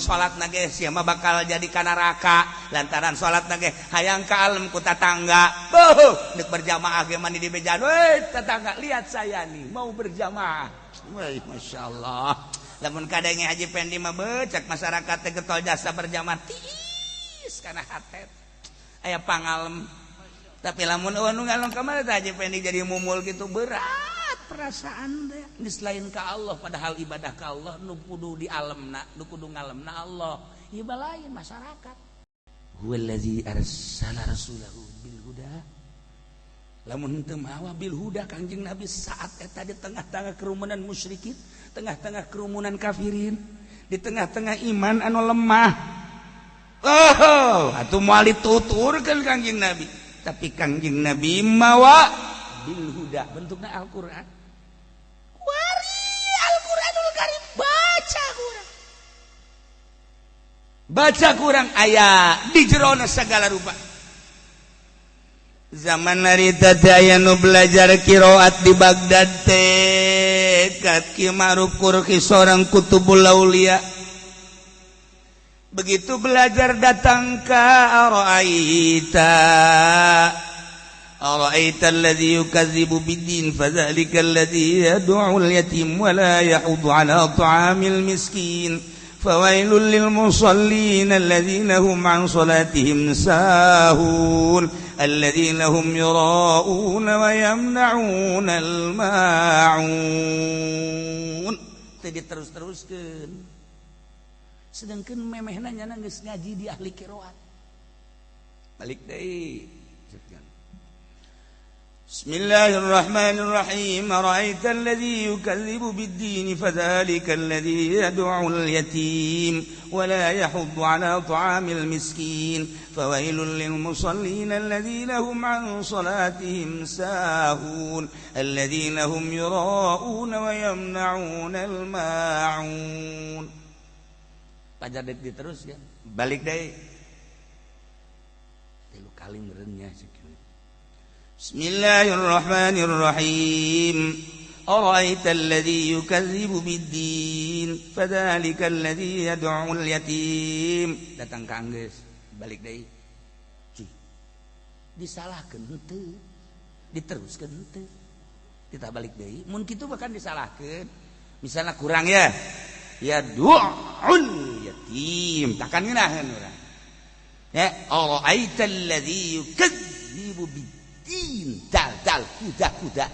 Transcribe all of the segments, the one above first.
salat na ge sia mah bakal jadi ka neraka lantaran salat na ge hayang ka alem ku tatangga. Beuh, deuk berjamaah ge mani di bejaan. Weh, tetangga lihat saya nih mau berjamaah. Weh, masyaallah. Lamun kadenge Haji Pendi mah becak masyarakat teh getol jasa berjamaah tiis kana hate. Aya pangalem. Tapi lamun eueuh nu ngalong ka mana teh Haji Pendi jadi mumul gitu berat perasaan teh. Geus lain ka Allah padahal ibadah ka Allah nu kudu di alamna, nu kudu ngalemna Allah. Ieu lain masyarakat. Huwallazi arsala rasulahu bil huda. Lamun henteu mawa bil huda Kangjeng Nabi saat eta di tengah-tengah kerumunan musyrikin, tengah-tengah kerumunan kafirin, di tengah-tengah iman anu lemah. Oh, atuh moal dituturkeun Kangjeng Nabi. Tapi Kangjeng Nabi mawa bil huda bentukna Al-Qur'an. Wari Al-Qur'anul Karim baca kurang. Baca kurang aya di jerona segala rupa. Zaman harita teh aya nu belajar qiraat di Baghdad teh ka Ki Ma'ruf Qurhi seorang kutubul aulia. Begitu belajar datang ka ara'aita ara'aita alladhi yukadzibu biddin fadzalika alladhi yad'u al-yatim wa la yahuddu ala ta'amil miskin fawailul lil musallin alladzina hum an salatihim sahun alladzina hum yura'una wa yamna'una al-ma'un. Teu diterus-teruskeun. Sedangkan memehna nyana geus ngaji di ahli qiraat. Balik deui. Bismillahirrahmanirrahim. Ara'aita alladhi yukadzibu bid-din fadzalika alladhi yad'u al-yatim wa la yahuddu 'ala ta'amil miskin fawailul lil musallin alladhina hum 'an salatihim sahun alladhina hum yura'una wa yamna'una al-ma'un. Pajar dek diteruskan. Balik deui. Tilu kali meureunnya sakieu. Bismillahirrahmanirrahim. Ara'aita alladhi yukadzibu biddin fadzalika alladhi yad'u al-yatim. Datang ka anggeus, balik deui. Cih. Disalahkeun henteu. Diteruskeun henteu. Kita balik deui. Mun kitu bahkan disalahkeun. Misalnya kurang ya. Ya du'ul yatim. Takkan ngeunaheun urang. Ya, ara'aita alladhi yukadzibu biddin. Dal dal kuda kuda.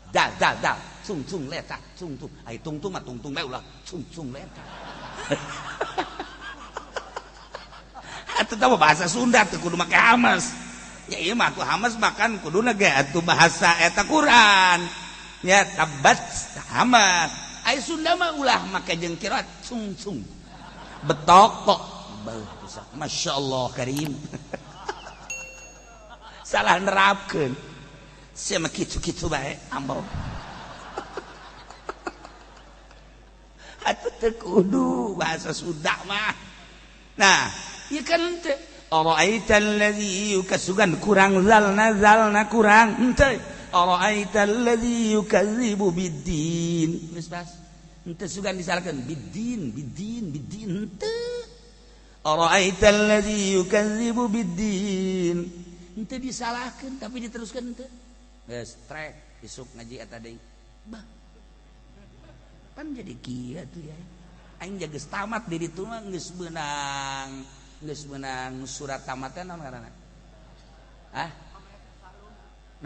Dal dal dal. Cung cung letak cung cung. Ai tung tung mah tung tung bae ulah cung cung letak. Atuh tah bahasa Sunda teu kudu make hamas. Ya ieu mah atuh hamas makan kuduna ge atuh bahasa eta Quran. Ya tabat hamas. Ai Sunda mah ulah make jeung qiraat cung cung. Betok kok. Masya Allah Karim. Salah nerapkeun. Sia mah kitu-kitu bae ambo. Atuh teu kudu bahasa Sunda mah. Nah, ieu kan teu ara'aita allazi yukasugan kurang zalna zalna kurang henteu. Ara'aita allazi yukadzibu biddin. Geus pas. Henteu sugan disalahkeun biddin biddin biddin henteu. Ara'aita allazi yukadzibu biddin. Henteu disalahkeun tapi diteruskeun henteu. Geus trek isuk ngaji eta deui. Bah. Pan jadi kieu atuh ya. Aing geus tamat di ditu mah geus meunang surat tamatnya naon ngaranna? Hah?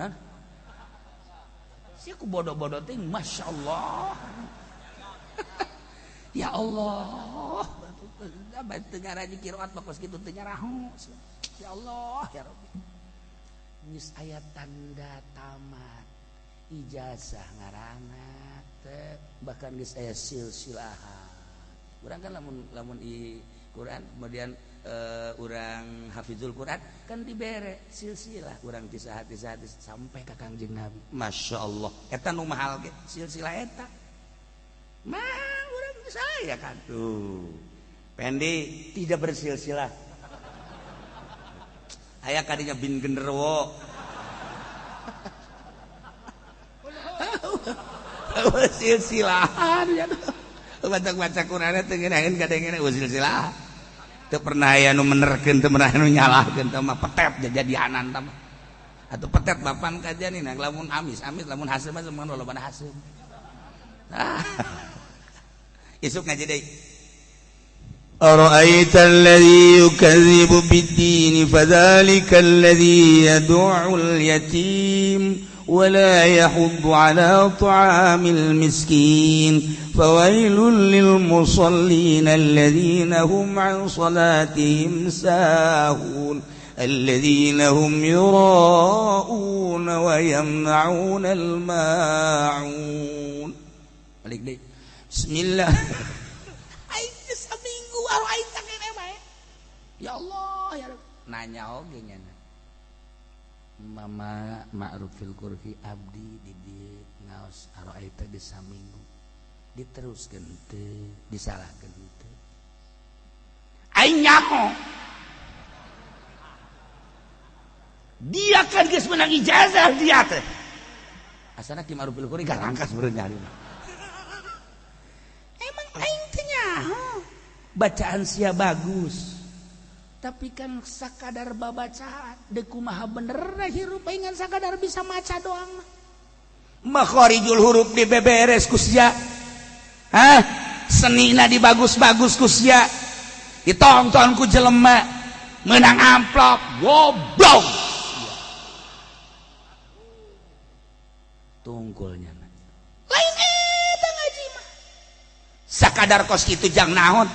Naon? Sia ku bodoh-bodoh teh Masya Allah. Ya Allah. Teu ngaraji qiraat mah kos kitu teu nyaraho. Ya Allah ya Rabbi. Geus aya tanda tamat ijazah ngaranna teh bahkan geus aya silsilahan. Urang kan lamun lamun i Quran kemudian urang hafizul Quran kan dibere silsilah urang ti saha ti saha sampai ka Kangjeng Nabi. Masya Allah eta nu mahal ge silsilah eta mah urang saya kan tuh Pendi tidak bersilsilah aya kadinya bin genderuwo silsilahan ya. Baca-baca Quran teh ngeunaheun kadengena silsilah. Teu pernah aya nu menerkeun, teu pernah nu nyalahkeun, teh mah petet jadianan tah mah. Atuh petet bapan kajanina lamun amis, amis lamun haseum mah mun lolobana haseum. Ah. Isuk ngaji deui. أرأيت الذي يكذب بالدين فذلك الذي يدع اليتيم ولا يحض على طعام المسكين فويل للمصلين الذين هم عن صلاتهم ساهون الذين هم يراءون ويمنعون الماعون. Balik deh. Bismillah. Seminggu aroaita kene bae. Ya Allah ya Rabb. Nanya oge nya. Mama Ma'rufil Qurhi abdi di dieu ngaos aroaita di saminggu. Diteruskeun teu, disalahkeun teu. Aing nyaho. Dia kan geus menang ijazah dia teh. Asana Ki Ma'rufil Qurhi garangkas beureun nyari. Emang aing teh nyaho. Bacaan sia bagus. Tapi kan sakadar babacaan deuk kumaha bener hirup aing ngan sakadar bisa maca doang mah. Makharijul huruf dibeberes ku sia. Hah? Senina dibagus-bagus ku sia. Ditonton ku jelema menang amplop goblok. Tungkulnya lain eta ngaji mah. Sakadar kos kitu jang naon?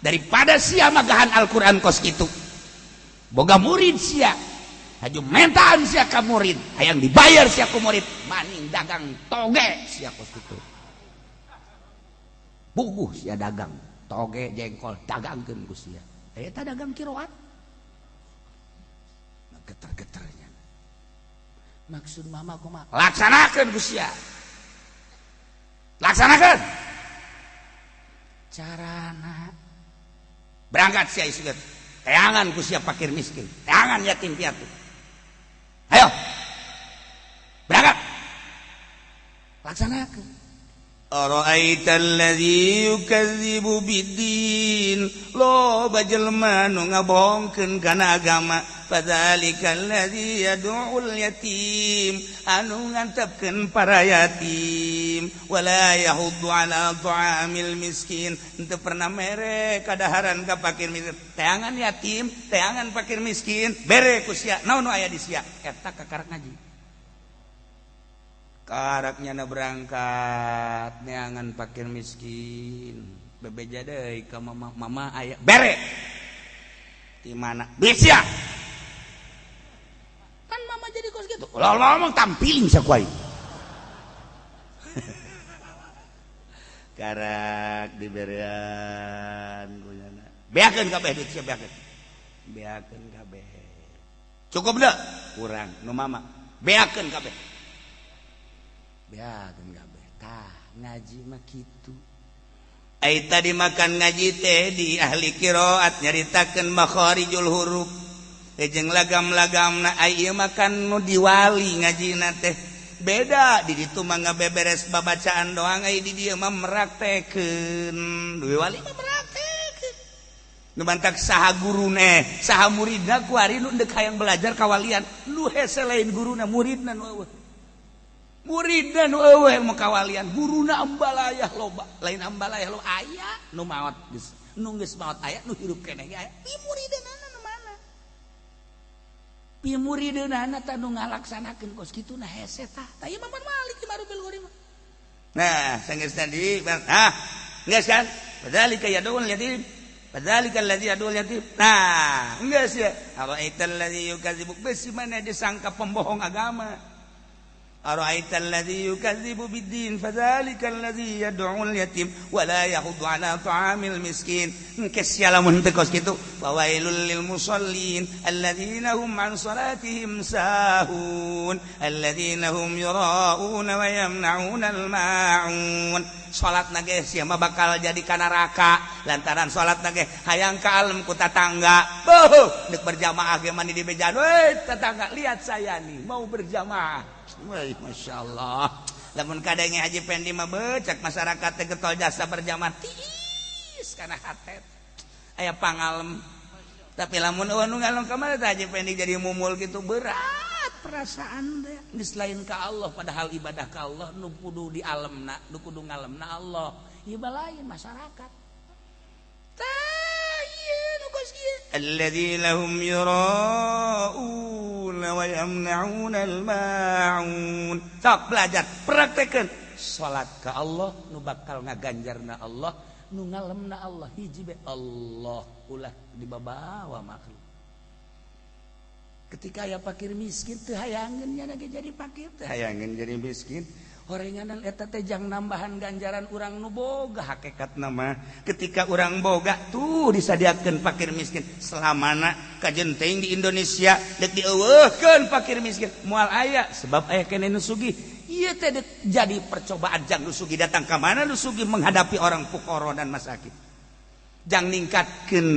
Daripada sia magahan Al-Qur'an kos kitu. Boga murid sia. Haju mentaan sia ka murid, hayang dibayar sia ku murid, maning dagang toge sia kos kitu. Buguh sia dagang toge jengkol dagangkeun ku sia. Eta dagang kiroat. Geter-geternya. Maksud mama kumaha? Laksanakeun ku sia. Laksanakeun. Carana berangkat sia isukeun. Teangan ku sia fakir miskin, teangan yatim piatu. Ayo. Berangkat. Laksanakeun. Ara'aita alladzi yukadzibu biddin, loba jelema nu ngabohongkeun kana agama, fadzalikal ladzi yad'ul yatim, anu ngantepkeun para yatim, wala yahuddu ala ta'amil miskin, henteu pernah mere kadaharan ka fakir miskin. Teangan yatim, teangan fakir miskin, bere ku sia, naon nu aya di sia? Eta kakarak ngaji. Karaknya na berangkat neangan fakir miskin, bebeja deui ka mama, mama aya bere di mana bisa kan mama jadi kos gitu, ulah ngomong tampiling sakuai. Karak diberean kunyana beakeun kabeh duit sia, beakeun beakeun kabeh, cukup deh kurang nu mama beakeun kabeh. Beakeun kabeh. Tah ngaji mah kitu. Ai tadi makan ngaji teh di ahli qiraat nyaritakeun makharijul huruf. Jeung lagam-lagamna ai ieu makan nu diwali ngajina teh. Beda di ditu mah ngabeberes babacaan doang, ai di dieu mah meraktekeun. Diwali mah meraktekeun. Nu bantak saha gurune, saha muridna kuari nu deuk hayang belajar kawalian. Nu hese lain guruna, muridna nu eueuh. Muridna nu eueuh mau kawalian, guruna ambalayah loba, lain ambalayah loba aya nu maot geus, nu geus maot aya, nu hirup keneh ge aya. Pi murideunana nu mana? Pi murideunana tah nu ngalaksanakeun kos kitu na hese tah. Tah ieu mah Malik di Marufil Qur'i mah. Nah, sanggeus tadi, ah, geus kan? Fadzalika yad'ul yatim. Fadzalika allazi yad'ul yatim. Nah, geus ya. Ara'aital ladzi yukadzibu, besi mana disangka pembohong agama. Ara'aita alladzi yukadzibu biddin fadzalika alladzi yad'ul yatim wa la yahuddu ala ta'amil miskin. Engke sia lamun teu kos kitu, fawailul lil musallin alladzina hum an salatihim sahun alladzina hum yura'una wa yamna'una al ma'un. Salat nage sia mah bakal jadi ka neraka lantaran salat nage hayang ka alem ku tatangga. Beuh, deuk berjamaah ge mani dibejaan, "Woi tetangga, lihat saya nih mau berjamaah." Woi, masya Allah. Lamun kadenge Haji Pendi mah becak masyarakat teh getol jasa berjamaah tiis kana hate. Aya pangalem. Tapi lamun eueuh nu ngalem ka mana teh Haji Pendi jadi mumul gitu berat perasaan teh. Geus lain ka Allah padahal ibadah ka Allah nu kudu dialemna, nu kudu ngalemna Allah. Ieu lain masyarakat. Tah ieu nu kos kieu. Alladzi lahum yura'una wa yamna'una al-ma'un. Sok belajar, praktekeun salat ka Allah nu bakal ngaganjarna Allah, nu ngalemna Allah hiji be Allah ulah dibabawa makhluk. Ketika aya fakir miskin teu hayangeun nya ge jadi fakir teu hayangeun jadi miskin. Horenganan eta teh jang nambahan ganjaran urang nu boga hakikatna mah ketika urang boga tuh disadiakeun fakir miskin selamana kajen teuing di Indonesia deuk dieuweuhkeun fakir miskin moal aya sebab aya keneh nu sugih. Ieu teh jadi percobaan jang nu sugih datang ka mana nu sugih menghadapi orang fuqara dan masakin jang ningkatkeun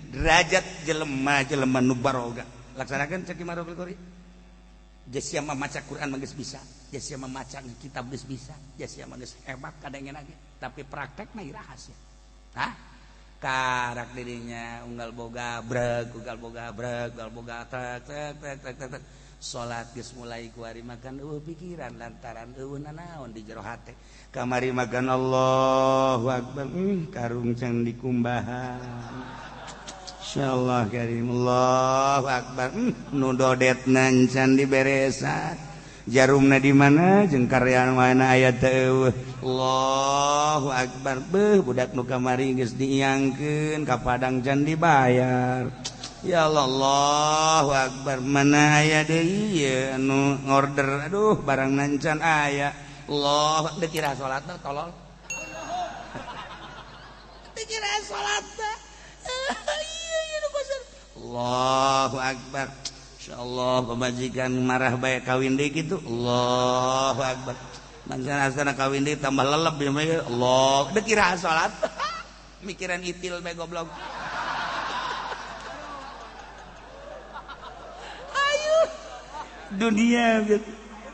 derajat jelema-jelema nu baroga. Laksanakeun cek Imam Qori. Jasia maca Quran mah geus bisa, jasia maca kitab geus bisa, jasia mah geus hebat kadangena ge, tapi praktekna rahasia. Hah? Karak dirinya unggal boga breg, unggal boga breg, unggal boga trek trek trek trek trek. Salat geus mulai kuari makan eueuh pikiran lantaran eueuh nanaon di jero hate. Kamari makan Allahu akbar, karung can dikumbahan. Insyaallah karim Allahu akbar. Nu dodetna can diberesan. Jarumna di mana jeung karyan mana aya teu eueuh. Allahu akbar. Beuh budak nu kamari geus diiangkeun ka Padang can dibayar. Ya Allah, Allahu akbar. Mana aya deui ieu anu ngorder aduh barang can aya. Allah deuk kira salatna tolol. Deuk kira salatna. Allahu akbar. Insyaallah pemajikan marah bae kawin deui kitu. Allahu akbar. Mangsana kawin deui tambah leleb ya Allah. Deuk kira salat. Mikiran itil bae goblok. Ayo. Dunia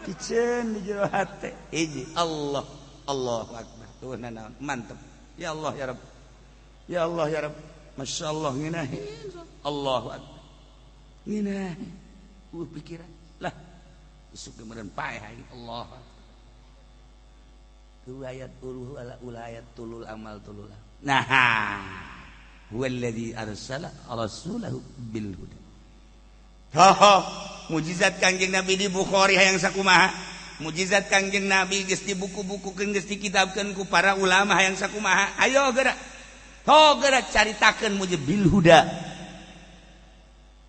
piceun di jero hate. Hiji Allah. Allahu akbar. Tuh nanaon mantep. Ya Allah ya Rabb. Ya Allah ya Rabb. Masya Allah nginahin Allahu akbar nginahin pikiran lah isuk kemarin paeh Allah ayat uluh ala ulayat tulul amal tulul nah huwallazi arsala rasulahu bil huda. Ho mujizat Kangjeng Nabi di Bukhari hayang sakumaha mujizat Kangjeng Nabi geus dibuku-bukukeun geus dikitabkeun ku para ulama hayang sakumaha ayo geura ho geura caritakeun mujib bil huda.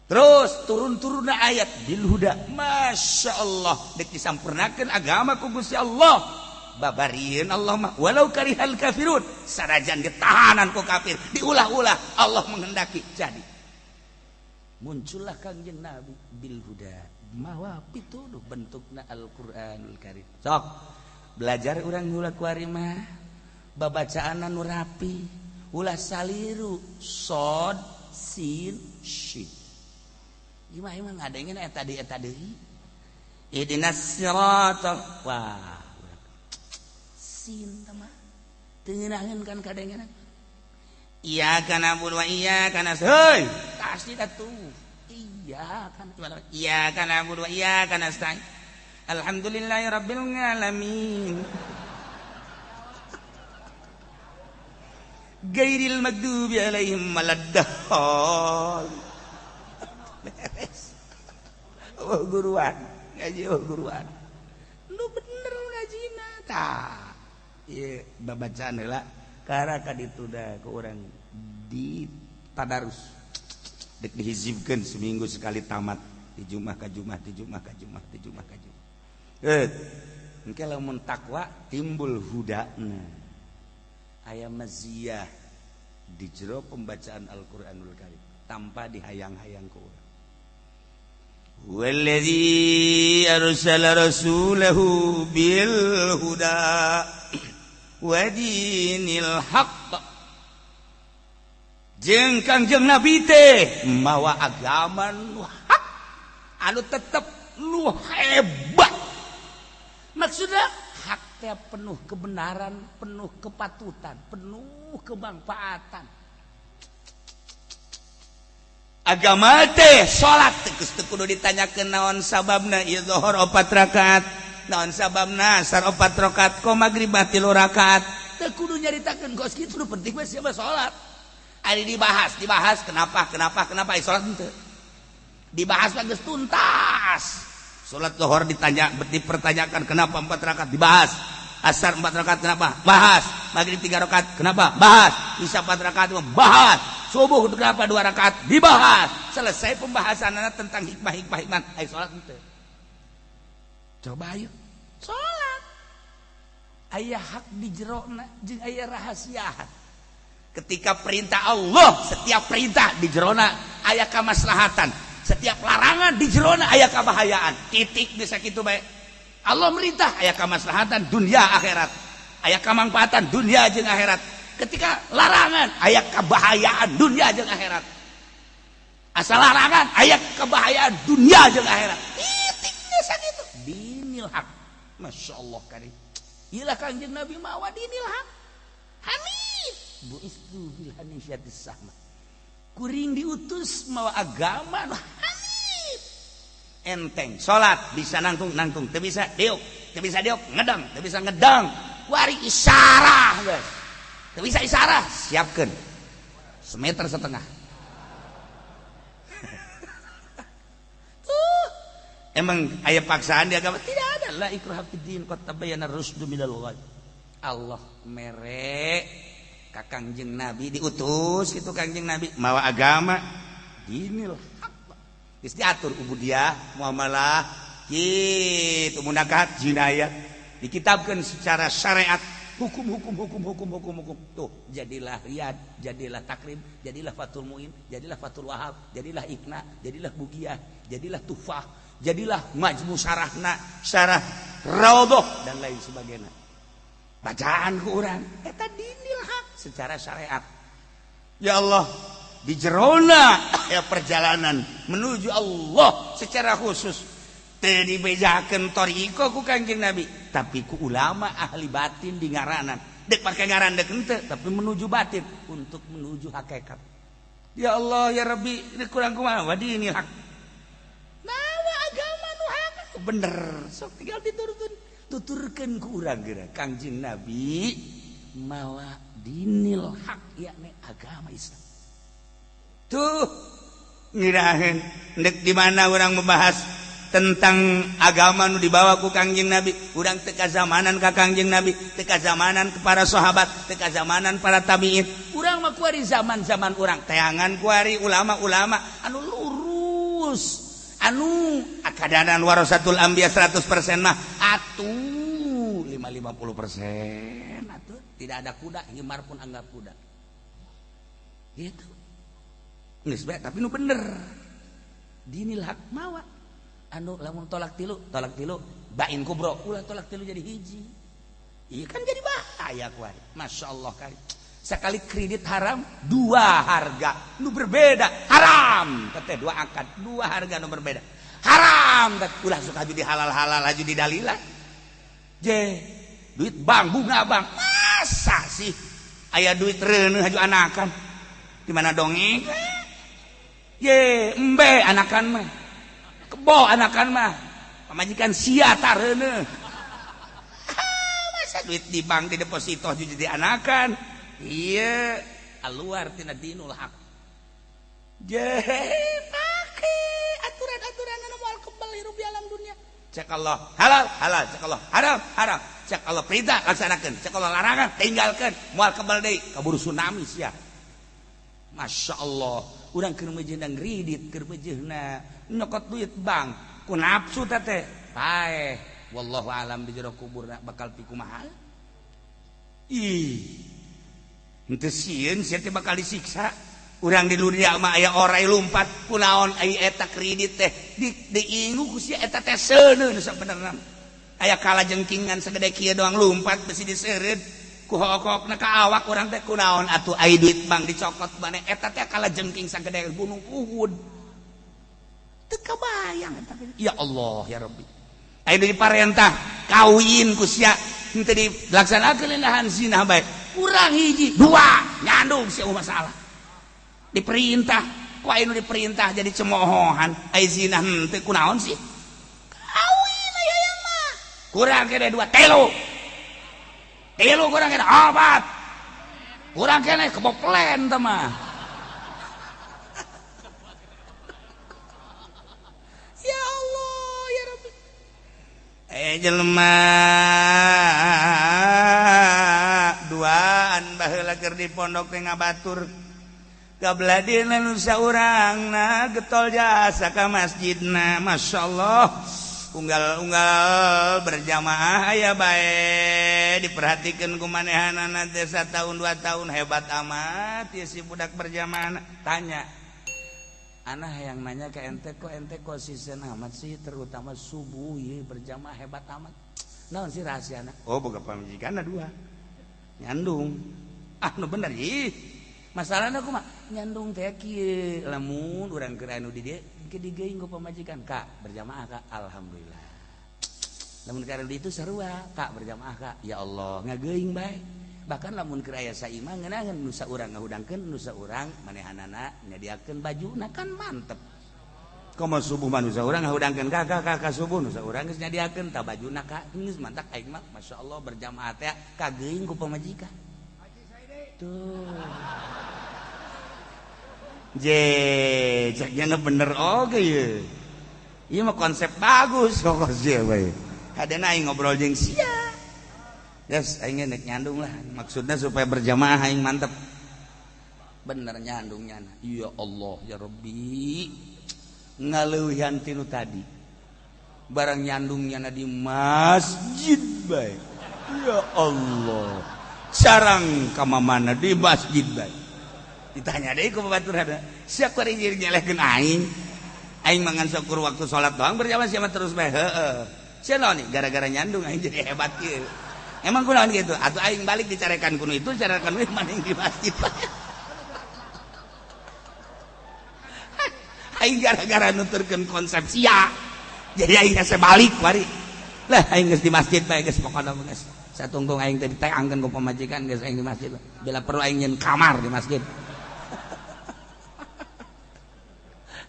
Terus turun-turunna ayat bil huda. Masya Allah dek disampurnakeun agama ku Gusti Allah. Babarieun Allah mah walau karihal kafirun. Sanajan ditahanan ku kafir, diulah-ulah Allah menghendaki jadi. Muncullah Kangjeng Nabi bil huda. Mawa pituduh bentukna Al-Qur'anul Karim. Sok belajar urang heula kuari mah babacaanna nu rapi. Ulah saliru sod sin shin. Gimana emang ngadengin eta deui eta deui. Ihdinas siratal wah. Sin teh mah teu ngeunaheun kan kadengenan. Iyyaka na'budu wa iyyaka nasta'in. Heuy, pasti atuh. Iyyaka iyyaka na'budu wa iyyaka nasta'in. Alhamdulillahirabbil alamin. Gairil maghdubi alaihim waladdallin. Beres. Oh guruan, ngaji oh guruan. Nu bener ngajina tah. Ieu babacaan heula karaka dituda ke urang di tadarus. Dek dihizibkeun seminggu sekali tamat di Jumat ka Jumat, di Jumat ka Jumat, di Jumat ka Jumat. Engke lamun takwa timbul hudana. Aya maziyah di jero pembacaan Al-Qur'anul Karim tanpa dihayang-hayang ku urang. Wallazi arsala rasulahu bil huda wa dinil haqq. Jeung Kangjeng Nabi teh mawa agama nu hak anu tetep nu hebat. Maksudnya hak teh penuh kebenaran, penuh kepatutan, penuh kemanfaatan. Agama teh salat teh geus teu kudu ditanyakeun naon sababna ieu zuhur 4 rakaat, naon sababna asar 4 rakaat, ko magrib 3 rakaat. Teu kudu nyaritakeun kos kitu, nu penting mah sia salat. Ari dibahas, dibahas kenapa, kenapa, kenapa ai salat henteu. Dibahas mah geus tuntas. Salat zuhur ditanya, dipertanyakan kenapa 4 rakaat, dibahas. Asar 4 rakaat kenapa? Bahas. Maghrib 3 rakaat kenapa? Bahas. Isya 4 rakaat bahas. Subuh kenapa 2 rakaat? Dibahas. Selesai pembahasan tentang hikmah hikmah hikmah. Ayo salat henteu. Coba ayo. Salat. Aya hak di jerona jeung aya rahasia. Ketika perintah Allah, setiap perintah di jerona aya kamaslahatan. Setiap larangan di jerona aya kabahayaan. Titik bisa kitu bae. Allah merintah aya kamaslahatan dunia akhirat, aya kamangfaatan dunia jeung akhirat. Ketika larangan aya kabahayaan dunia jeung akhirat. Asal larangan aya kebahayaan dunia jeung akhirat. Titik bisa kitu. Dinil haq. Masya Allah karim. Iyalah Kangjeng Nabi mawa dinil haq. Hanif buistu bil hanifiyatis sahma. Kuring diutus mawa agama nu hanif. Enteng salat bisa nangtung nangtung, teu bisa diuk, teu bisa diuk ngedang, teu bisa ngedang, wari isyarah geus. Teu bisa isyarah, siapkeun 1,5 meter. Tuh. Emang aya paksaan di agama? Tidak ada. La ikraha fid din qad tabayyana rusdu minal ghayy. Allah mere ka Kangjeng Nabi diutus kitu Kangjeng Nabi mawa agama dinil haq. Geus diatur ubudiyah, muamalah, kitu munakahat, jinayah dikitabkeun secara syariat, hukum hukum hukum hukum hukum hukum. Tuh, jadilah riyad, jadilah takrib, jadilah Fathul Muin, jadilah Fathul Wahab, jadilah Iqna, jadilah Bugiyah, jadilah Tufah, jadilah majmu syarahna, syarah Raudhah dan lain sebagainya. Bacaan ku urang eta dinil haq secara syariat. Ya Allah, di jerona ya perjalanan menuju Allah secara khusus teu dibejakeun thariqah ku Kangjeng Nabi, tapi ku ulama ahli batin di ngaranan. Dek pake ngaran dek henteu, tapi menuju batin untuk menuju hakikat. Ya Allah ya Rabbi, kurang kumaha wa dinil haq. Nawa agama nu hak bener, sok tinggal diturutun. Tuturkeun ku urang geura Kangjeng Nabi mawa dinil haq yakni agama Islam. Tuh ngiraheun ndek di mana urang membahas tentang agama nu dibawa ku Kangjeng Nabi, urang teu kazamanan ka Kangjeng Nabi, teu kazamanan ke para sahabat, teu kazamanan para tabiin. Urang mah kuari zaman-zaman urang teangan kuari ulama-ulama anu lurus, anu akadanan warasatul anbiya 100% mah atuh 50% atuh tidak ada kuda, himar pun anggap kuda. Gitu. Geus bae tapi nu bener. Dinil haq mawa. Anu lamun tolak tilu bain kubro, ulah tolak tilu jadi hiji. Iya kan jadi bahaya kuari. Masya Allah kali. Sekali kredit haram dua harga nu berbeda haram teteh dua akad dua harga nu berbeda haram teh ulah suka jadi halal-halal aju di dalilan. Je duit bank bunga bank masa sih aya duit reuneuh aju anakan di mana dongeng ye embe anakan mah kebo anakan mah pamajikan sia tareuneuh. Masa duit di bank di deposito jadi anakan. Iya, keluar tina dinul haq. Je pake aturan-aturan anu moal kebal hirup di alam dunia. Cek Allah halal halal, cek Allah haram haram, cek Allah perintah laksanakeun, cek Allah larangan tinggalkeun, moal kebal deui kaburu tsunami sia. Masya Allah, urang keur meujeuhna ngridit, keur meujeuhna nyokot duit bank, ku nafsu teh paeh. Wallahu alam di jero kuburna bakal pikumaha. Ih. Henteu sieun sia teh bakal disiksa. Urang di dunia mah aya orai lumpat kunaon ai eta kredit teh diingu ku sia eta teh seuneun sabenerna. Aya kala jengkingan segede kieu doang lumpat besi diseureud ku hokokna ka awak urang teh kunaon atuh ai duit bank dicokot maneh eta teh kala jengking sagede gunung Uhud. Teu kabayang eta. Ya Allah ya Rabbi. Ai diparentah Kawin ku sia henteu dilaksanakeun nahan zina bae. Kurang hiji, dua, nyandung sia masalah. Diperintah, ku aya nu diperintah jadi cemoohan, ai zina henteu kunaon sih? Kawin aya yang mah. Kurang kene dua, telu. Telu kurang kene opat. Kurang kene keboplen teh mah. Ya Allah, ya Rabbi. Jelema duaan baheula keur di pondok teh ngabatur. Gabladina nu saurangna getol jasa ka masjidna, masyaallah. Unggal-unggal berjamaah aya bae diperhatikeun ku manehanana teh satahun 2 tahun hebat amat ieu si budak berjamaah. Tanya anak yang nanya ke ente kok ente konsisten amat sih terutama subuh ya berjamaah hebat amat. Naon sih rahasiana? Oh boga pamajikanna dua. Nyandung. Ah nu bener ih. Masalahna kumaha? Nyandung teh kieu lamun urang keur anu di dieu ke digeuing ku pamajikan, Kak, berjamaah Kak. Alhamdulillah. Lamun keur anu di itu sarua, Kak, berjamaah Kak. Ya Allah, ngageuing bae. Bahkan lamun keur aya saimah ngeunaheun nu saurang ngahudangkeun nu saurang manehanana nyadiakeun bajuna kan mantep. Komo subuh mah nu saurang ngahudangkeun kakak kakak subuh nu saurang geus nyadiakeun tah bajuna ka geus mantak aing mah masyaallah berjamaah teh kageuing ku pamajikan. Tuh. Je, ceknya bener oge ye. Ieu mah konsep bagus kok sia bae. Hadena aing ngobrol jeung sia. Yes, aing nek nyandung lah. Maksudnya supaya berjamaah aing mantep. Bener nyandungnya. Ya Allah ya Rabbi. Ngaleuwihan tinu tadi. Barang nyandungnya di masjid bae. Ya Allah. Carang ka mamana di masjid bae. Ditanya deui ku batur ada. Sia kuari nyelehkeun aing. Aing mangan syukur waktu salat doang berjamaah sia mah terus bae. Heeh. Sia naon nih gara-gara nyandung aing jadi hebat kieu. Emang kunaon gitu? Atuh aing balik dicarekan kuno itu, carekan we maning di masjid. Aing gara-gara nuturkeun konsep sia. Jadi aing hese balik wari. Lah aing geus di masjid bae geus pokona geus. Satungtung aing teh diteangkeun ku pamajikan geus aing di masjid. Bila perlu aing nyeun kamar di masjid.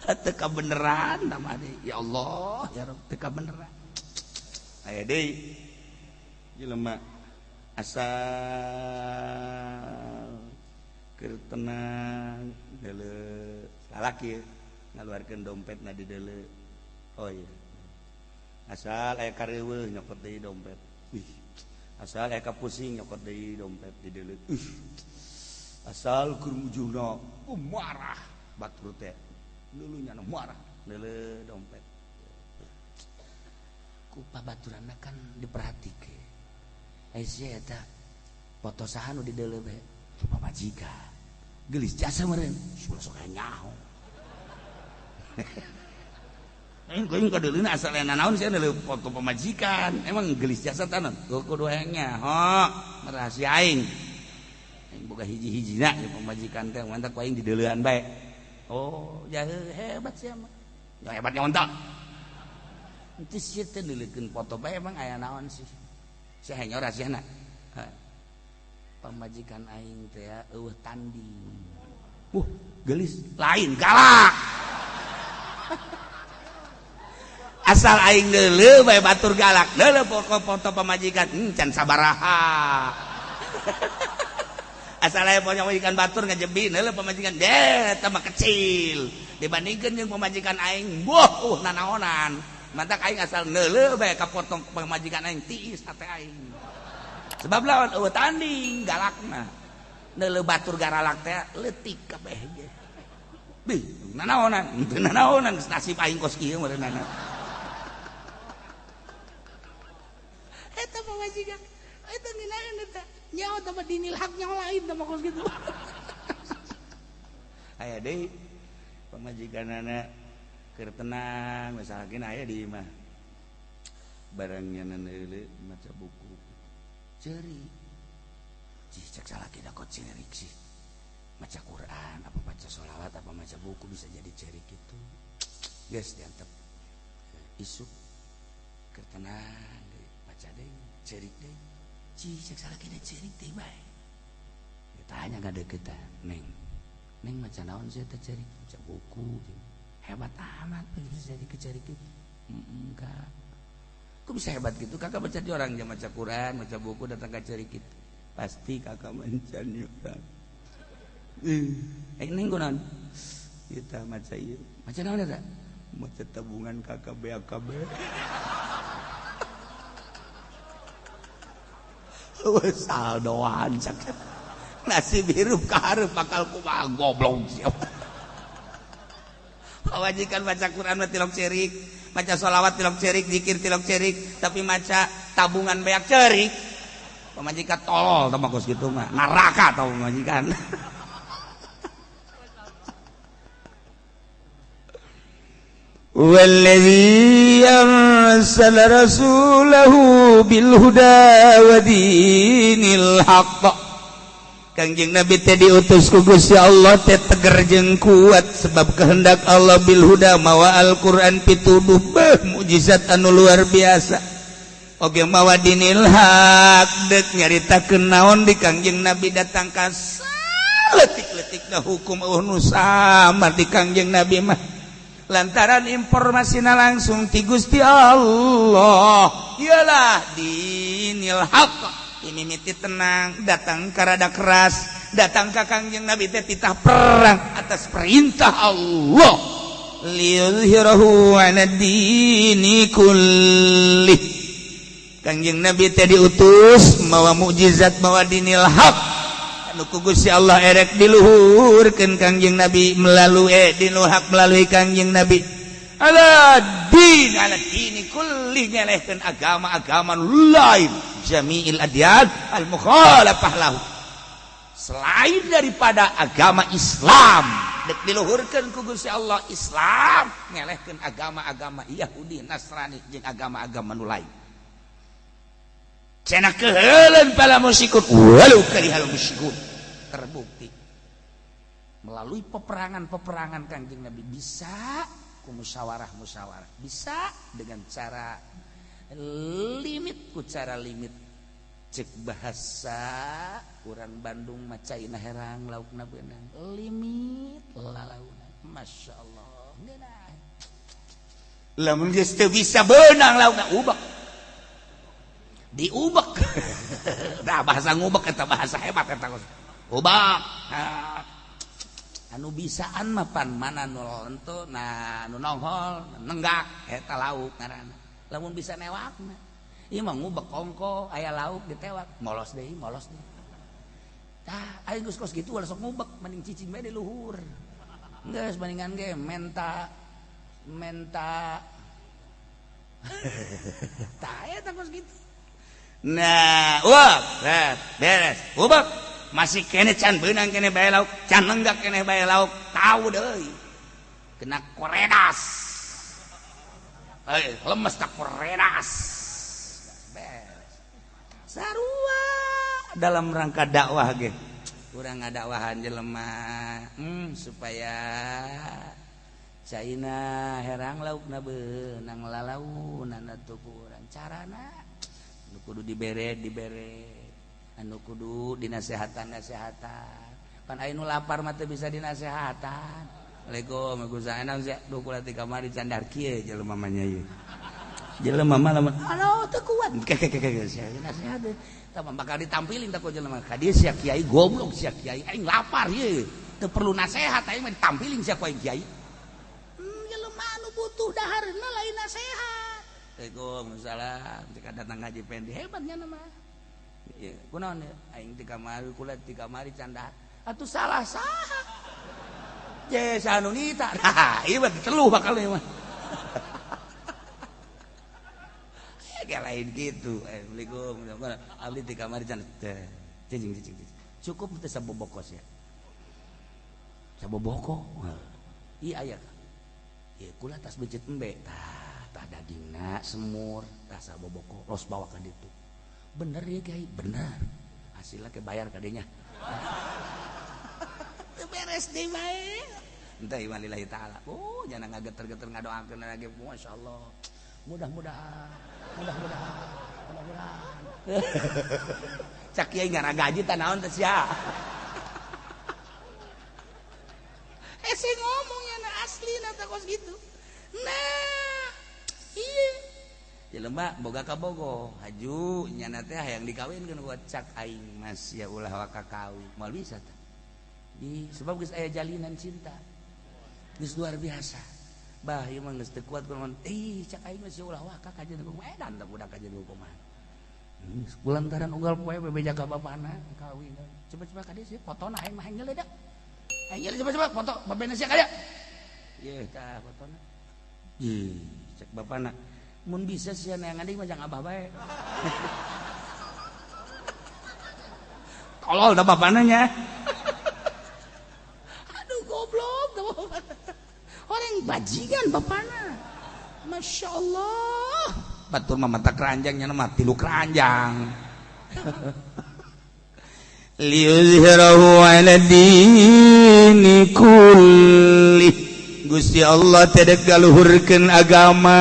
Teu beneran tah ya Allah, ya Rabb teu beneran. Aya deui jelema asal keur tenang deuleu lalaki ngaluarkeun dompetna di deuleu. Oh iya. Asal aya kareuweuh nyokot deui dompet. Wih. Asal aya kapusing nyokot deui dompet di deuleu. Ih. Asal keur mujurna marah batur teh. Lulunya marah deuleu dompet. Ku pabaturanna kan diperhatikeun. Ai sia eta foto saha nu di deuleu bae? Pamajikan. Geulis jasa meureun. Sok nyaho. Aing kuing kadeuleuna asal aya nanaon sia deuleu foto pamajikan. Emang geulis jasa tanon? Kudu hayang nyaho, rahasia aing. Aing boga hiji-hijina ya pamajikan teh mantak ku aing dideuleuan bae. Oh, ya hebat sia mah. Ya hebatnya ontak. Itu sia teh deuleukeun foto bae emang aya naon sih? Sia hayang rahasiana. Pamajikan aing teh eueuh tanding. Wuh, geulis lain galak. Asal aing deuleu bae batur galak. Deuleu foto pamajikan can sabaraha. Asal aya pamajikan batur ngajebi deuleu pamajikan deh tambah kecil dibandingkeun jeung pamajikan aing. Wah, nanaonan. Mantak aing asal neuleuh bae ka potong pamajikan aing tiis hate aing. Sebab lawan eueuh tanding galakna. Neuleuh batur garalak teh leutik kabeh ge. Bih, nanaonan, teu nanaonan geus nasib aing kos kieu meureunana. Eta pamajikan, eta ngeunaheun eta. Nyaho teh mah dinil hak nyaho lain teh mah kos kitu. Aya deui pamajikanana keur tenang misalkan aya di imah. Barang nyanan heuleuh maca buku. Ceurik. Cih cek salaki da kok ceurik sih. Maca Quran apa baca sholawat apa maca buku bisa jadi ceurik itu. Geus diantep. Isuk keur tenang maca Maca deui, ceurik deui. Cih, cek salakina ceurik deui bae. Tanya ngadeukeutan, "Neng, Neng maca naon sih teh ceurik?" "Maca buku." Hebat amat bisa jadi kecerik gitu. Enggak. Kok bisa hebat gitu? Kakak baca di orang jam maca Quran, maca buku datang ke cerik gitu. Pasti kakak mencari orang. Neng kunaon? Kita maca ieu. Maca naon eta? Maca tabungan kakak BAKB. Wes saldoan cak. Nasib hirup ka hareup bakal kumaha goblok siapa. Wajikan baca Quran mah tilok cerik, maca sholawat tilok cerik, zikir tilok cerik, tapi maca tabungan beak cerik. Pamajikan tolol tah kos kitu mah, neraka tau pamajikan. Wallazi arsala rasulahu bil huda wa dinil haqq. Kangjeng Nabi teh diutus ku Gusti Allah teh teger jeung kuat sebab kehendak Allah bil huda mawa Al-Qur'an pituduh beuh mukjizat anu luar biasa. Oge mawa dinil haq deuk nyaritakeun naon di Kangjeng Nabi datang ka saletik-letikna hukum eueuh nu samar di Kangjeng Nabi mah. Lantaran informasina langsung ti Gusti Allah. Iyalah dinil haq. Ini miti tenang datang karada keras datang ka Kangjeng Nabi teh titah perang atas perintah Allah liyuzhirahu 'ala dini kullih. Kangjeng Nabi teh diutus mawa mukjizat mawa dinil haq anu ku Gusti Allah erek diluhurkeun Kangjeng Nabi melalui dinul haq melalui Kangjeng Nabi ala din ala dini kulli nyelehkeun agama-agama lain jami'il adyan al-mukhalafah lahu selain daripada agama Islam dek diluhurkeun ku Gusti Allah Islam ngelehkeun agama-agama Yahudi Nasrani jeung agama-agama nu lain cenah keuheuleun pala musyrikun walau karihal musyrikun. Terbukti melalui peperangan-peperangan Kangjeng Nabi bisa ku musyawarah-musyawarah bisa dengan cara limit ku cara limit cek bahasa urang Bandung macaina herang laukna beunang limit lalauna Masya Allah ngeunah lamun geus teu bisa beunang laukna ubek diubek. Nah bahasa ngubek eta bahasa hebat eta ubek anu bisaan mah pan mana nu lentu nah nu nonghol nenggak eta lauk ngaranna lamun bisa newakna ieu mah ngubek kongko aya lauk ditewak molos deui molos deui tah aing geus kos kitu ulah sok ngubek mending cicing bae di luhur geus bandingan ge menta menta tah eta kos kitu. Nah wah beres ubek masih kene can beunang kene bae lauk can nenggak kene bae lauk tahu deui kena koredas lemes tak koredas beres sarua dalam rangka dakwah ge urang ngadakwahan jelema supaya caina herang laukna beunang lalaunan atuh ku urang carana anu kudu dibere dibere anu kudu dinasehatan-nasehatan pan aya nu lapar mah teu bisa dinasehatan. Assalamualaikum waalaikumsalam sia duh kula ti kamari candar kieu jelema mah nya ieu jelema mah lamun aduh teu kuat kekekeke sia nasihat tah bakal ditampilin tah ku jelema ka dieu sia kiai goblok sia kiai aing lapar ieu teu perlu nasihat aing mah ditampilin sia ku aing kiai jelema anu butuh dahareuna lain nasihat. Waalaikumsalam jika datang ngaji pendi hebatnya mah ieu kunaon aing ti kamari kula ti kamari candar atuh salah saha je anu nita nah ieu mah diteluh bakal ieu mah ya lain gitu. Assalamualaikum abdi ti kamari can cicing cicing cukup teh sabobokos ya saboboko ieu aya ieu kula tas becet embe tah tah dagingna semur tah saboboko los bawa ka ditu bener ya kiai bener hasilna ke bayar kadenya teu beres deui bae entah iwalillahi ta'ala. Oh jangan ngageter-geter ngadoakeun lagi masyaallah mudah-mudahan mudah-mudahan Mudah-mudahan. Cak kiai ngara gaji tah naon teh sia. Hese ngomong nya asli na teh kos gitu. Nah, iya. Jelema boga kabogo, haju nyana teh hayang dikawinkeun ku cak aing mas ya ulah waka kawin. Moal bisa tah. Di sebab geus aya jalinan cinta. Geus luar biasa. Bah ieu mah geus teu kuat kunaon. Ih cak aing mah ulah waka kajeun kumaha edan tah budak kajeun kumaha. Lantaran unggal poe bebeja ka bapana kawin. Coba-coba ka dieu sih fotona aing mah hayang nyeledak. Aing nyele coba-coba foto bapana sia ka dieu. Yeuh tah fotona. Ih cek bapana mun bisa sia neangan deui mah jang abah bae. Tolol da bapana nya. Aduh goblok da bapana. Orang bajingan bapana. Masya Allah. Batur mah mata keranjang nya mah tilu keranjang. Liyuzhirahu 'ala dini kulli. Gusti Allah teh galuhurkeun agama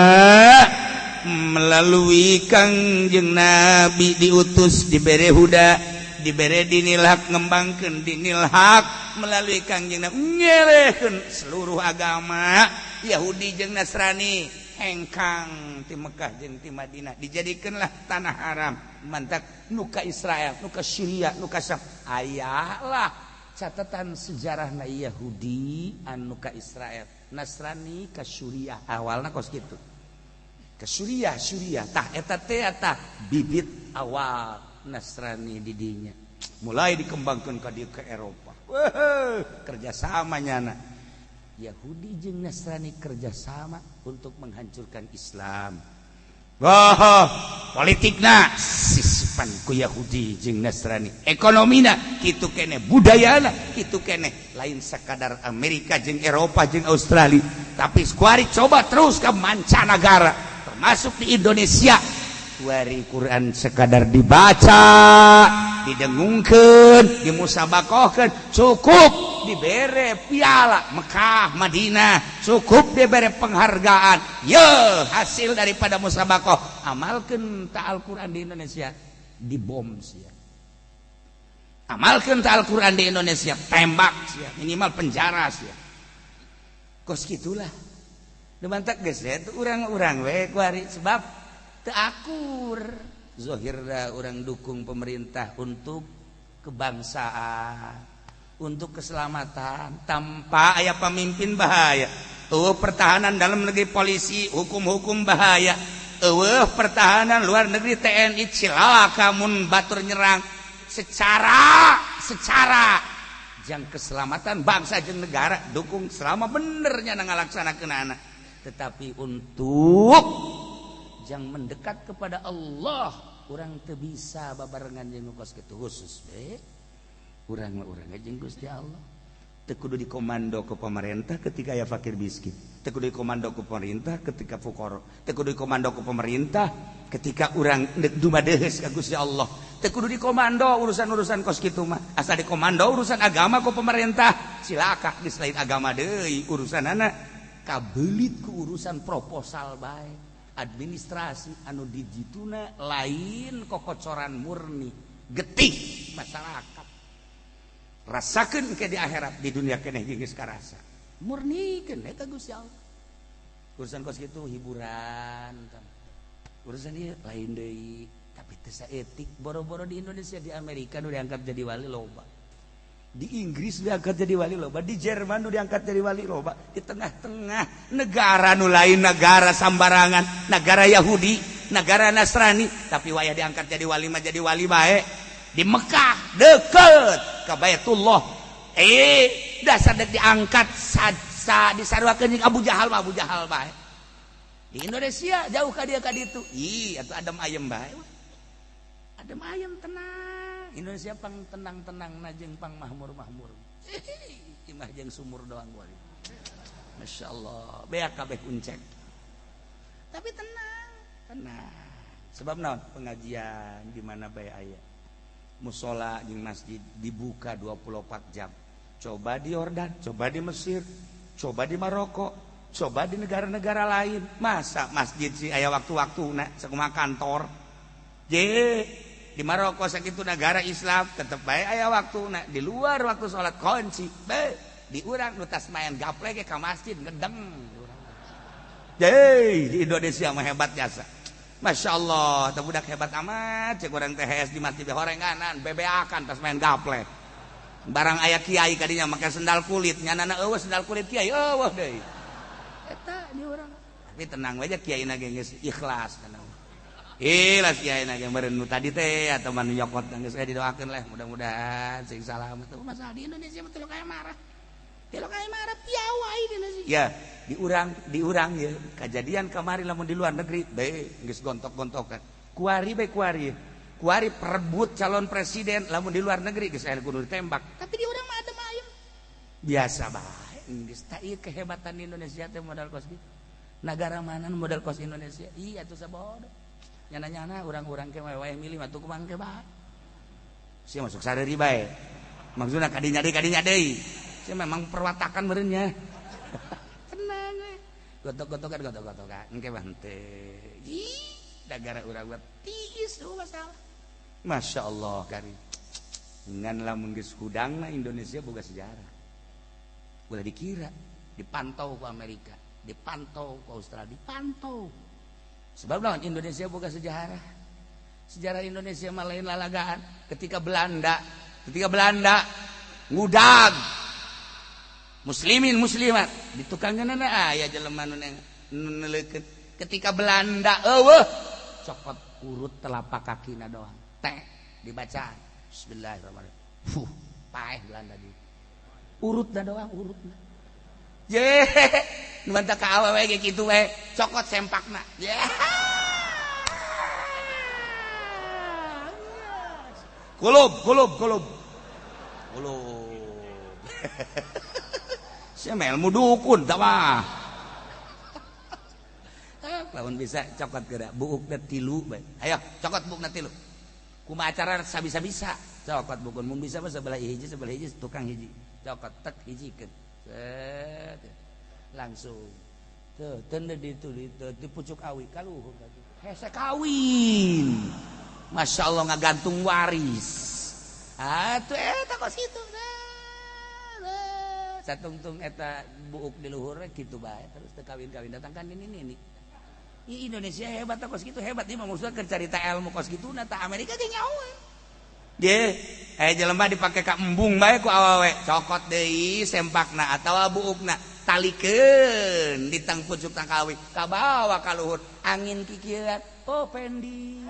melalui Kangjeng Nabi diutus dibere huda dibere dinil hak ngembangkeun dinil hak melalui Kangjeng Nabi ngelehkeun seluruh agama Yahudi jeung Nasrani hengkang ti Mekah jeung ti Madinah dijadikeunlah tanah haram mantak nu ka Israel nu ka Syria nu ka Syam aya lah catatan sejarahna Yahudi anu ka Israel Nasrani ka Suriah awalna kos kitu ke Suriah Suriah tah eta teh tah bibit awal Nasrani di dinya mulai dikembangkan ka dieu ke Eropa. Weuh, kerjasama nyana Yahudi jeung Nasrani kerjasama untuk menghancurkan Islam. Wah, politikna sisipan ku Yahudi jeung Nasrani, ekonomina kitu keneh, budayana kitu keneh, lain sakadar Amerika jeung Eropa jeung Australia, tapi kuari coba terus ke mancanagara termasuk di Indonesia. Kuari Quran sekadar dibaca, didengungkeun, dimusabakohkeun, cukup dibere piala Mekah, Madinah, cukup dibere penghargaan. Ye, hasil daripada musabakoh, amalkeun ta Al-Qur'an di Indonesia dibom sia. Amalkeun ta Al-Qur'an di Indonesia tembak sia, minimal penjara sia. Kos kitulah. Dumantak geus teh urang-urang we kuari sebab teu akur. Zohirna urang dukung pemerintah untuk kebangsaan, untuk keselamatan, tanpa aya pemimpin bahaya. Eueuh pertahanan dalam negeri polisi, hukum-hukum bahaya. Eueuh pertahanan luar negeri TNI cilaka mun batur nyerang secara jang keselamatan bangsa jeung negara dukung selama benernya ngalaksanakeun. Tetapi untuk jang mendekat kepada Allah urang teu bisa babarengan jeung kos kitu khusus be. Urang mah urang jeung Gusti Allah. Teu kudu dikomando ke pemerintah ketika aya fakir miskin. Teu kudu dikomando ke pemerintah ketika fuqara. Teu kudu dikomando ke pemerintah ketika urang dumadeheus ka Gusti Allah. Teu kudu dikomando urusan-urusan kos kitu mah. Asa dikomando urusan agama ku pemerintah, cilaka geus lain agama deui urusanana. Kabelit ku urusan proposal bae, administrasi anu dijituna lain kokocoran murni, getih masyarakat. Rasakeun ke di akhirat, di dunia keneh geus karasa. Murnikeun eta Gusti Allah. Urusan kos kitu hiburan, urusan ieu lain deui, tapi teu saeutik boro-boro di Indonesia, di Amerika nu diangkat jadi wali loba. Di Inggris diangkat jadi wali loba, di Jerman nu diangkat jadi wali loba, di tengah-tengah negara nu lain negara sambarangan, negara Yahudi, negara Nasrani, tapi wayah diangkat jadi wali mah jadi wali bae. Di Mekah deket ke Baitullah. Dasar dek diangkat sa disaruakeun jeung Abu Jahal mah Abu Jahal bae. Di Indonesia jauh ka dia ka ditu. Ih, atuh adem ayem bae. Adem ayem tenang. Indonesia pang tenang-tenang na jeung pang mahmur-mahmur. Imah jeung sumur doang gua. Masya Allah, beak kabeh kuncek. Tapi tenang, tenang. Sebab naon? Pengajian di mana bae aya. Musola jeung masjid dibuka 24 jam. Coba di Yordan, coba di Mesir, coba di Maroko, coba di negara-negara lain. Masa masjid sih aya waktu-waktu na sakumaha kantor. Je di Maroko sakitu negara Islam tetep bae aya waktuna di luar waktu salat kunci. Be di urang nu tas main gaplek ka masjid ngedeng. Ye di Indonesia mah hebat jasa. Masya Allah, teh budak hebat amat, cek urang teh di masjid horenganan, bebeakan tas main gaplek. Barang aya kiai kadinya make sendal kulit, nyanana eueuh sendal kulit kiai eueuh deui. Eta di urang. Tapi tenang aja kiai na ge geus ikhlas tenang. Ikhlas kiai na ge meureun nu tadi teh atau manu nyokot geus didoakeun lah mudah-mudahan sing salamet. Masalah di Indonesia mah teu kaya marah. Teu kaya marah piawai di Indonesia. Ya, diurang ya kejadian kemarin lamun di luar negeri be geus gontok-gontokan. Kuari be kuari. Kuari perebut calon presiden lamun di luar negeri geus aya kudu ditembak. Tapi di urang mah adem ayem. Biasa bae geus tah ieu kehebatan Indonesia teh modal kos kitu. Nagara mana modal kos Indonesia? Iya atuh sabodo. Nyana-nyana urang-urang ke wae milih mah tuh kumang ke bae. Sia masuk sareuri bae. Maksudna kadinya deui. Sia memang perwatakan meureun. Tenang we. Gotok-gotokan engke mah henteu. Ih, nagara urang mah tiis tuh masalah. Masya Allah kari. Ngan lamun geus hudangna Indonesia boga sejarah. Ulah dikira dipantau ku Amerika, dipantau ku Australia, dipantau. Sebab lawan Indonesia boga sejarah. Sejarah Indonesia mah lain lalagaan. Ketika Belanda ngudag muslimin muslimat di tukangeunana aya jelema nu neuleukeun. Ketika Belanda eueuh cokot urut telapak kakina doang. Teh dibaca bismillahirrahmanirrahim. Fuh, paeh Belanda di. Urutna doang urutna. Je, nu mantap ka awewe ge kitu we, cokot sempakna. Ye. Kulub. Kulub. Sia mah ilmu dukun tah mah. Lamun bisa cokot geura buukna tilu bae. Ayo cokot buukna tilu. Kumaha acara sabisa-bisa cokot bukun mun bisa mah sebelah hiji tukang hiji. Cokot tek hijikeun. Set. Langsung. Tuh teu ditu di pucuk awi kaluhur hese kawin. Masya Allah ngagantung waris. Atuh eta kos kitu. Satungtung eta buuk di luhur kitu bae terus teu kawin-kawin datang kan ini. I Indonesia hebat kos kitu hebat ieu mah maksudna keur carita ilmu kos kituna tah Amerika ge nyahoan. Ge, aya jelema dipake ka embung bae ku awewe, cokot deui sempakna atawa buukna, talikeun di tang pucuk tangkawi, kabawa ka luhur, angin kikieuan, oh Pendi.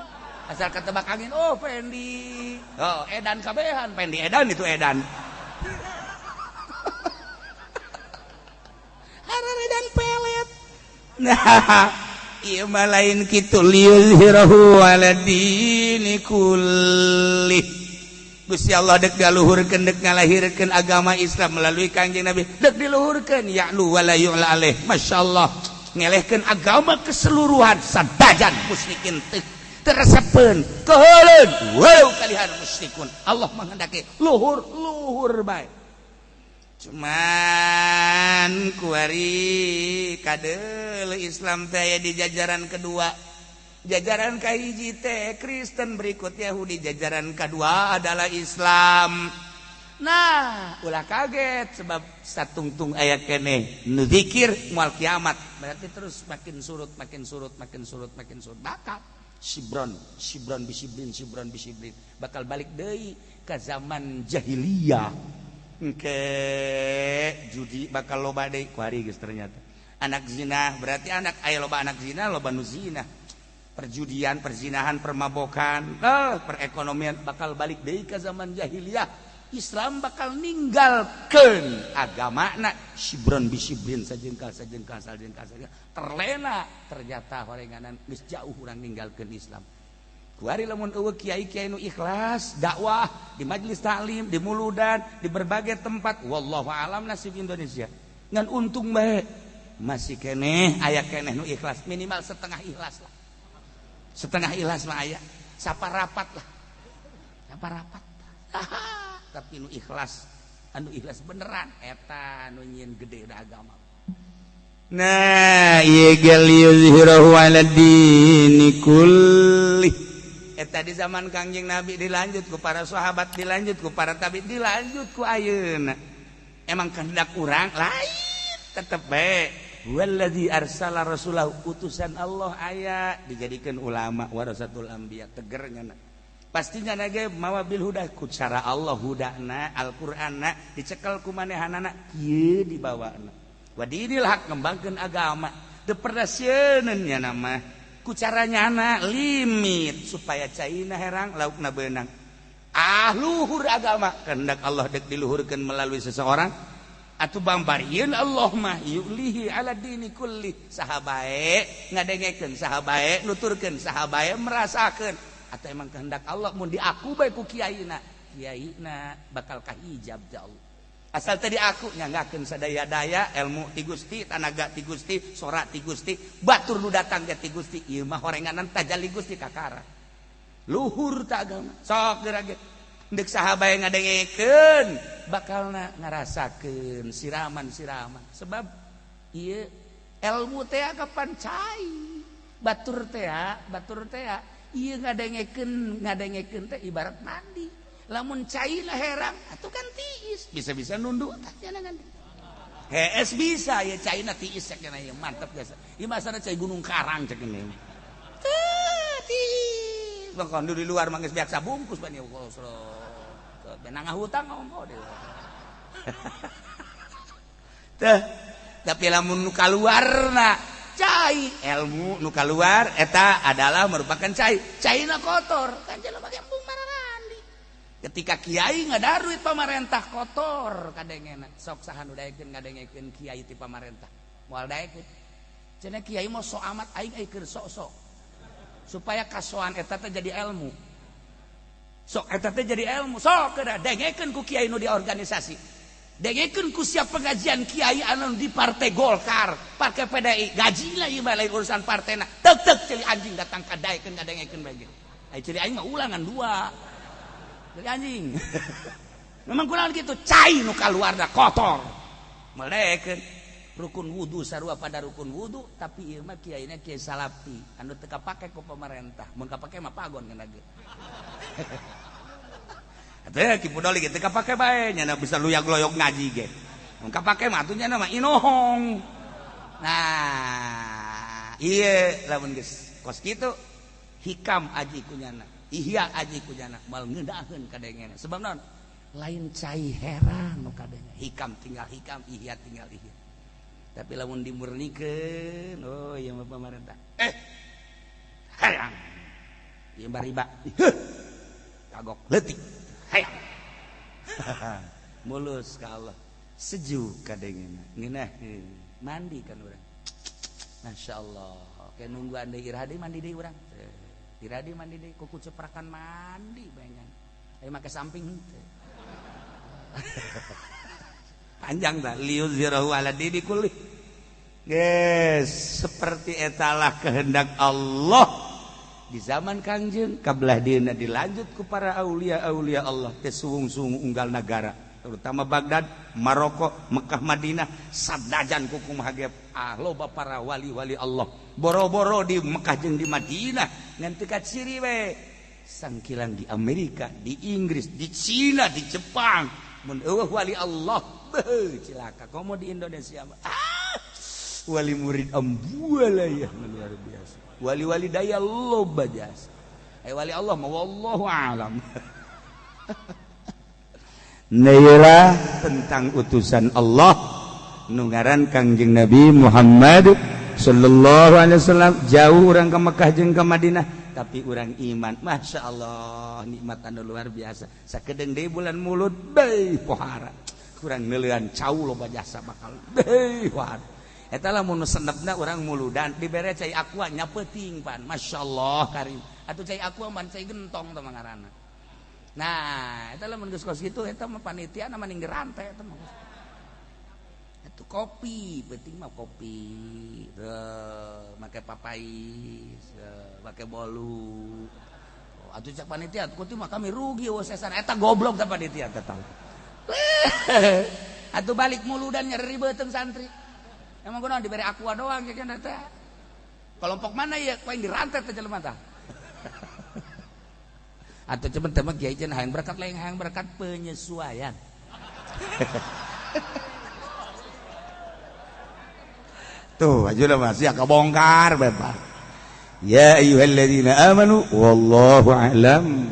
Asal ketebak angin, oh Pendi. Oh, edan kabehan, Pendi edan itu edan. Edan pelet. Nah, ieu mah lain kitu liyuzhirahu ala dini kullih. Gusti Allah dek galuhurkeun dek ngalahirkeun agama Islam melalui Kangjeng Nabi dek diluhurkeun ya'lu wala yu'la alaih. Masyaallah ngelehkeun agama keseluruhan sadajan musyrikin teu teresepeun keuheuleun walau kalihan musyrikun. Allah menghendaki luhur bae. Cuman kuari kadeul Islam teh di jajaran kedua. Jajaran kahiji teh Kristen berikut Yahudi, jajaran kedua adalah Islam. Nah, ulah kaget sebab satungtung aya keneh nu zikir moal kiamat. Berarti terus makin surut, makin surut, makin surut, makin surut. Bakal sibron, sibron bisibrin, sibron bisibrin. Bakal balik deui ka zaman jahiliyah. Engke judi bakal loba deui kuari geus ternyata. Anak zina berarti anak aya loba anak zina, loba nu zina. Perjudian, perzinahan, permabokan, perekonomian bakal balik deui ka zaman jahiliyah. Islam bakal ninggalkeun agamana sibron bisibrin sajengkal sajengkal sajengkal sajengkal terlena ternyata horenganan geus jauh urang ninggalkeun Islam. Kuari lamun eueuh kiai-kiai nu ikhlas dakwah di majelis taklim, di muludan, di berbagai tempat, wallahu alam nasib Indonesia. Ngan untung bae masih keneh aya keneh nu ikhlas, minimal setengah ikhlas lah. Setengah ikhlas mah aya, saparapat lah. Saparapat. Tapi nu ikhlas, anu ikhlas beneran eta nu nyieun gede agama. Nah, ieu ge liyuzhirahu ala dini kulli. Eta di zaman Kangjeng Nabi dilanjut ku para sahabat, dilanjut ku para tabi, dilanjut ku ayeuna. Emang kehendak urang lain, tetep bae. Wallazi arsala rasulahu, utusan Allah aya dijadikan ulama warasatul anbiya, tegernya na. Pastinya nage mawa bil huda ku cara Allah, hudana Al-Qur'anna dicekel ku manehanana kieu dibawana. Wa dinil haq, ngembangkeun agama teu pernah sieun nya nama ku caranya na limit supaya caina herang laukna beunang. Ah, luhur agama kehendak Allah dek diluhurkeun melalui seseorang atuh bambarieun Allah mah yulihi ala dini kulli. Saha bae ngadengekeun, saha bae nuturkeun, saha bae merasakeun atau emang kehendak Allah mun diaku bae ku kiaina, kiaina bakal kahijab ja Allah. Asal tadi aku nyanggakeun sadaya-daya ilmu ti Gusti, tanaga ti Gusti, sora ti Gusti, batur nu datang ge ti Gusti, ieu mah horenganan tajalli Gusti kakara. Luhur ta agama. Sok geura ge deuk saha bae ngadengekeun bakalna ngarasakeun siraman-siraman. Sebab ieu ilmu teh kapan cai, batur teh, batur teh ieu ngadengekeun, ngadengekeun teh ibarat mandi. Lamun caina herang atuh kan tiis, bisa-bisa nunduk tah nya kan. Hees bisa ya caina tiis cek nya mantep jasa. Ieu masana cai Gunung Karang cek nya. Teu tiis. Bangkon di luar mah geus biasa bungkus ban ieu kosro. Benang hutang ngomong deh. Teh, tapi lamun nu kaluarna cai, ilmu nu kaluar eta adalah merupakan cai. Caina kotor, kan jelema ge embung mararandi. Ketika kiai ngadaruit pamarentah kotor kadengena. Sok saha nu daekeun ngadengekeun kiai ti pamarentah? Moal daekeun. Cenah kiai mah sok amat, aing ai keur sok-sok. Supaya kasoan eta teh jadi ilmu. Sok eta teh jadi ilmu. Sok kedah dengekeun ku kiai nu di organisasi. Dengekeun ku siap pengajian kiai anu di Partai Golkar, Partai PDI, gajina ieu mah lain urusan partena. Tek-tek ceuli anjing datang ka daekeun ngadengekeun bae ge. Ai ceuli aing mah ulangan dua. Jadi anjing. Memang kurang gitu, cai nu kaluarna kotor. Melekeun rukun wudu sarua pada rukun wudu, tapi ieu mah kiaina kiai salafi anu teu kapake ku pemerintah. Mun kapake mah pagon kana ge. Atuh Ki Pudoli ge teu kapake bae, nya bisa luyag-loyog ngaji ge. Mun kapake mah atuh nya mah inohong. Nah, ieu lamun geus kos kitu hikam aji kunyana. Ihya aji kunyana mal ngeudaheun kadengena. Sebab naon? Lain cai herang nu kadenge. Hikam tinggal hikam, ihya tinggal ihya. Tapi lamun dimurnikeun, oh ieu mah pamarentah. Hayang. Ieu bariba. Heuh. Kagok leutik. Hayang. Mulus ka Allah. Sejuk kadengena. Ngeunaheun. Mandi kan urang. Masyaallah. Kayak nungguan deui iraha deui mandi deui urang. Iraha mandi deui kuku ceprakan mandi bayangan. Ayo make samping henteu. Panjang dah liyuzhirahu ala dini kulli. Yes, seperti etalah kehendak Allah di zaman Kangjeng kabelah dieuna dilanjut ku para aulia-aulia Allah teh suwung-suwung unggal nagara, terutama Baghdad, Maroko, Mekah, Madinah, sadajan kukumaha ge ah loba para wali-wali Allah. Boro-boro di Mekah jeung di Madinah ngan teu kaciri we. Sangkilang di Amerika, di Inggris, di Cina, di Jepang mun eueuh wali Allah, beuh cilaka. Komo di Indonesia mah ah wali murid ambuala ya luar biasa. Wali-wali daya loba jasa. Wali Allah mah wallahu alam. Nailah tentang utusan Allah nu ngaran Kangjeng Nabi Muhammad sallallahu alaihi wasallam. Jauh urang ke Mekah jeung ke Madinah, tapi urang iman. Masya Allah, nikmat anu luar biasa. Sakedeung deui bulan Mulud beuh pohara. Kurang neuleuan cau loba jasa bakal beuh pohara. Eta lamun nu senepna urang muludan dibere cai aqua nya peuting pan. Masya Allah karim. Atuh cai aqua man cai gentong teh ngaranna. Nah, eta lamun geus kos kitu eta mah panitia mah mending rantai eta mah. Atuh kopi, penting mah kopi. Make papais, make bolu. Oh, atuh cak panitia, kutu mah kami rugi sesan eta goblok teh panitia teh tahu. Atuh balik muludan nyeri beuteung santri. Emang kunaon dibere aqua doang kayaknya teh. Kelompok mana ya? Kau yang dirantai teh jelema tah. Atau cuman teman kiai cenah hayang berkat, lain hayang berkat, penyesuaian. Tuh aja lah masih kebongkar bebas. Ya ayyuhalladzina amanu wallahu a'lam.